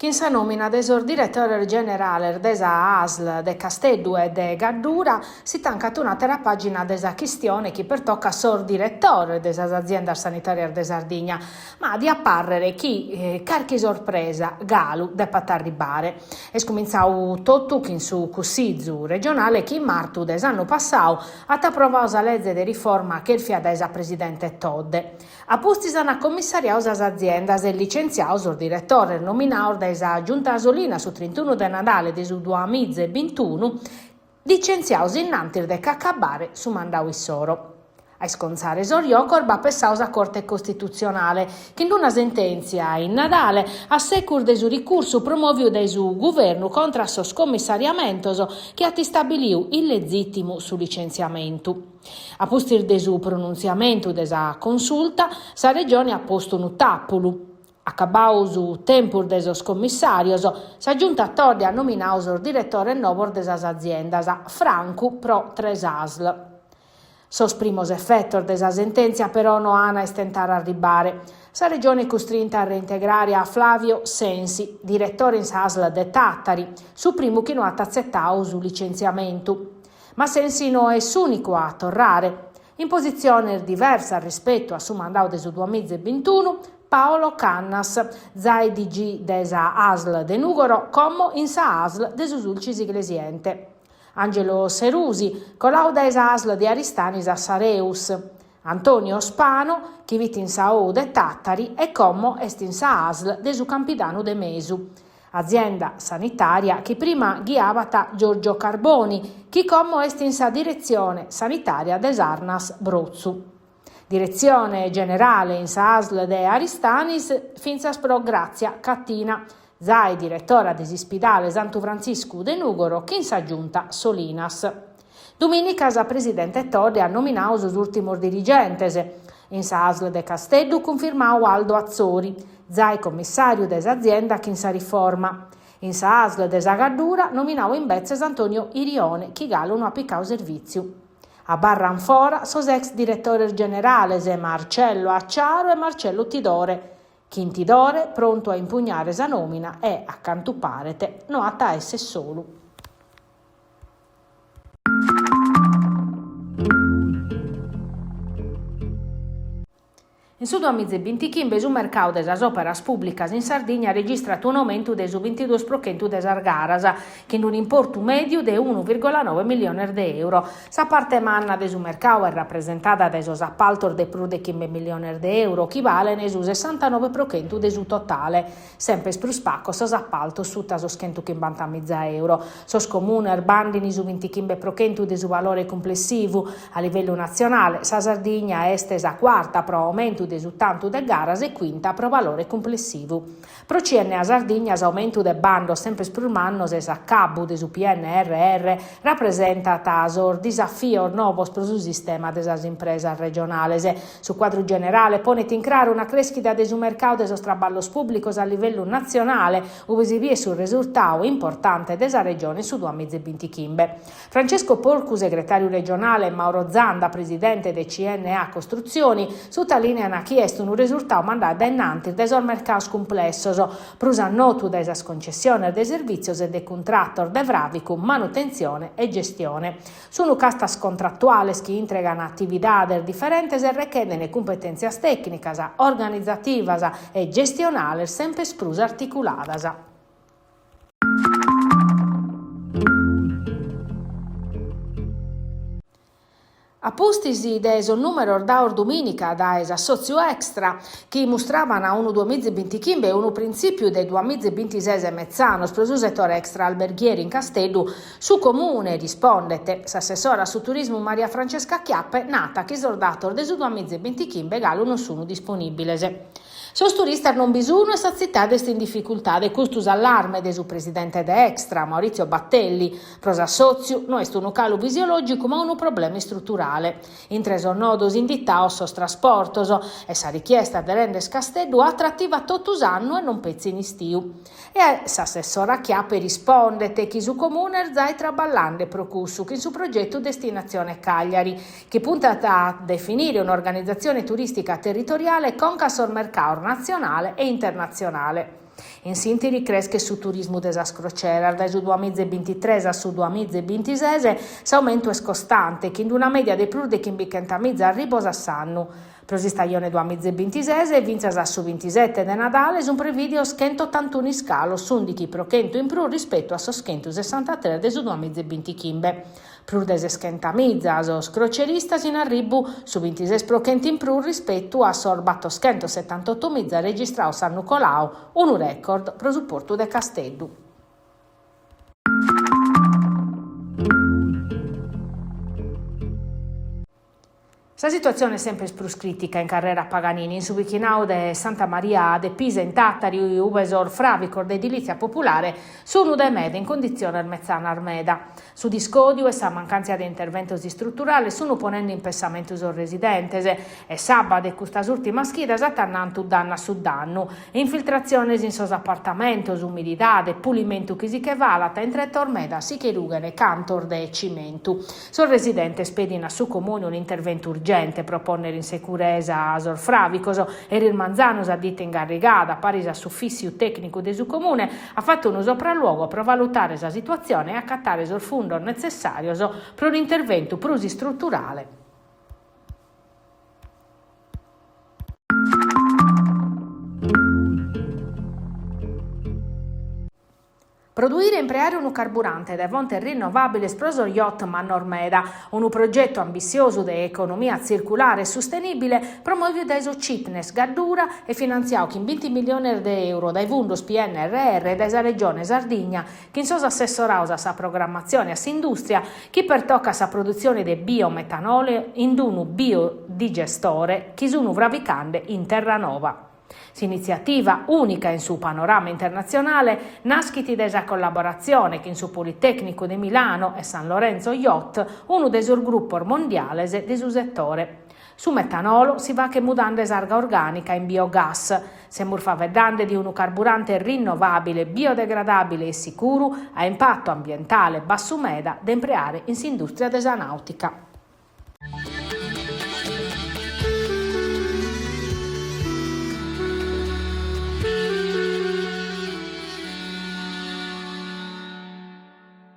Chin sa nòmina de sos diretores generales de sa ASL de Casteddu e de Gaddura si tancat un'àtera pàgina de sa chistione chi pertocat sos diretores de sas aziendas sanitàrias de Sardigna, ma diat pàrrere chi carchi sorpresa galu depat arribbare. Est cumintzadu totu chin su Cussizu regionale chi in martu de s'annu passadu at aprovadu sa leze de riforma chèrfia dae sa presidente Todde. A pustis ant commissariadu sas aziendas e licentziadu sos diretores nominados dae sa Giunta Solinas su trintunu de Nadale de su duamiza e bintunu, licentziados innantis de ch'acabbare su mandadu issoro. A iscontzare sos jocos b'at pessadu sa Corte Costitutzionale, chin d'una sentèntzia in Nadale a secus de su ricursu promòviu dae su Guvernu contra a sos commissariamentos chi at istabilidu illezìtimu su licentziamentu. A pustis de su pronuntziamentu de sa Consulta, sa Regione at postu unu tàpulu. Acabadu su tempus de sos commissàrios, sa Giunta Todde at nominadu sos diretores novos de sas aziendas, francu pro tres ASL. Sos primos efetos de sa sentèntzia però no an a istentare a arribbare. Sa Regione est custrinta a reintegrare a Flavio Sensi, diretore in sa ASL de Tàtari, su primu chi no at atzetadu su licentziamentu. Ma Sensi no est s'ùnicu a torrare. In positziones diversas rispetu a su mandadu de su duamiza e bintunu, Paolo Cannas, zai DG de sa ASL de Nùgoro, como in sa ASL de su Sulcis Iglesiente. Angelo Serusi, coladu dae sa ASL de Aristanis a sa Reus. Antonio Spano, chi fit in sa OU de Tàtari e como est in sa ASL de su Campidanu de Mesu. Azienda sanitària chi prima ghiabat Giorgio Carboni, chi como est in sa diretzione sanitària de s'Arnas Brotzu. Diretzione generale in sa ASL de Aristanis fintzas pro Grazia Cattina, zai diretora de s'ispidale Santu Frantziscu de Nùgoro chin sa Giunta Solinas. Dumìnica sa presidente Todde at nominadu sos ùrtimos dirigentes. In sa ASL de Casteddu cunfirmadu Aldo Atzori, zai commissàriu de s'azienda chin sa riforma. In sa ASL de sa Gaddura nominadu imbetzes Antonio Irione chi galu no at picadu servìtziu. Abarran fora sos ex diretores generales Marcello Acciaro e Marcello Tidore, chin Tidore prontu a impugnare sa nòmina e, a cantu paret, no at a èssere solu. In su duamiza e bintichimbe su mercadu de sas òperas pùblicas in Sardigna registrat un'aumentu de su bintiduos pro chentu de sas garas, chin un'importu mèdiu de unu vìrgola noe milliones de euro. Sa parte manna de su mercadu est rapresentada dae sos apaltos de prus de chimbe milliones de euro, chi balen su sessantanoe pro chentu de su totale. Semper prus pacos sos apaltos suta sos chentuchimbantamiza euro. Sos comunes bandin su bintichimbe pro chentu de su valore cumplessivu. A livellu natzionale, sa Sardigna est sa cuarta pro aumentu de su tantu de garas e cuinta pro valore cumplessivu. Pro CNA Sardigna s'aumentu de bandos semper prus mannos e s'acabu de su PNRR rapresentant sos disafios novos pro su sistema de sas impresas regionales. Su cuadru generale ponet in craru una crèschida de su mercadu de sos traballos pùblicos a livellu natzionale, ue si biet su resurtadu importante de sa Regione in su duamiza e bintichimbe. Francesco Porcu, segretàriu regionale, e Mauro Zanda, presidente de CNA Costruzioni, sutalìnean chi est unu resurtadu mandadu dae innantis de sos mercados cumplessos, prus a notu dae sas concessiones de servìtzios e de cuntratos de fràvicu, manutentzione e gestione. Sunu castas contratuales chi intregan atividades diferentes e recheden cumpetèntzias tècnicas, organizativas e gestionales semper prus articuladas. A pustis de sos nùmeros dados dumìnica dae s'assòtziu Extra, chi mustraban unu duamizebintichimbe e unu printzìpiu de duamizebintises metzanos pro su setore extraalberghieri in Casteddu, su Comune, rispondet s'assessora a su turismu Maria Francesca Chiappe, nat chi sos datos de su duamizebintichimbe galu non sunu disponìbiles. Sos turistas non bi sunu e sa tzitade est in dificultade, custu s'allarme de su presidente de Extra, Maurizio Battelli. Pro s'assòtziu no est unu calu fisiològicu ma unu problema istruturale. Intre sos nodos inditados sos trasportos e sa richiesta de render Casteddu atrativa totu s'annu e non petzi in istiu. E s'assessora Chiappe rispondet chi su Comune est zai traballende pro cussu chin su progetu Destinatzione Cagliari, chi puntat a definire un'organizatzione turìstica territoriale conca a sos mercados natzionale e internatzionale. In s'ìnteri creschet su turismu de sas croceras, dae su duamiza e bintitres a su duamiza e bintises s'aumentu est costante, chin una mèdia de prus de chimbichentamiza arribos a s'annu. Pro s'istajone duamiza e bintises, fintzas a su bintisete de Nadale sunt prevìdios chentotantunu iscalos, s'ùndighi pro chentu in prus rispetu a sos chentusessantatres de su duamiza e bintichimbe. Prus de seschentamiza sos croceristas in arribu, su bintises pro chentu in prus rispetu a sos battoschentosetantotomiza registrados s'annu coladu, unu record pro su portu de Casteddu. Sa situatzione est semper prus crìtica in carrera Paganini, in su bichinadu de Santa Maria de Pisa in Tàtari, ue sos fràbicos de edilìtzia populare sunt dae meda in cunditziones metzanas meda. Su discòdiu e sa mancàntzia de interventos istruturales sunt ponende in pensamentu sos residentes e s'abba de custas ùrtimas chidas at annantu dannu a su dannu, infiltratziones in sos apartamentos, umididade, pulimentu chi si che falat e in tretos meda si che rughent cantos de cimentu. Sos residentes pedin a su Comune un'interventu urgente pro pònnere in seguresa sos fràbicos. Eris manzanu sa dita ingarrigada, paris a s'ufìssiu tècnicu de su Comune, at fatu unu sopralluogo pro valutare sa situatzione e acatare sos fundos netzessàrios pro un'interventu prus istruturale. Produire e impreare unu carburante dae fontes rinnovàbiles pro sos yacht mannos meda, unu progetu ambissiosu de economia tzirculare e sustenìbile promòvidu dae Socitnes Gaddura e finantziadu chin binti milliones de euro dae fundos PNRR e dae sa Regione Sardigna chin sos assessorados a sa programmatzione e a s'indùstria chi pertocat sa produtzione de biometanole in unu biodigestore chi sun fravicande in Terranova. S'initziativa, ùnica in su panorama internatzionale, naschit dae sa collaboratzione chin su Politècnicu de Milano e Sanlorenzo Yacht, unu de sos grupos mondiales de su setore. Su metanolo si faghet mudande s'arga orgànica in biogas. Semus faeddande de unu carburante rinnovàbile, biodegradàbile e sicuru, a impatu ambientale bassu meda de impreare in s'indùstria de sa nàutica.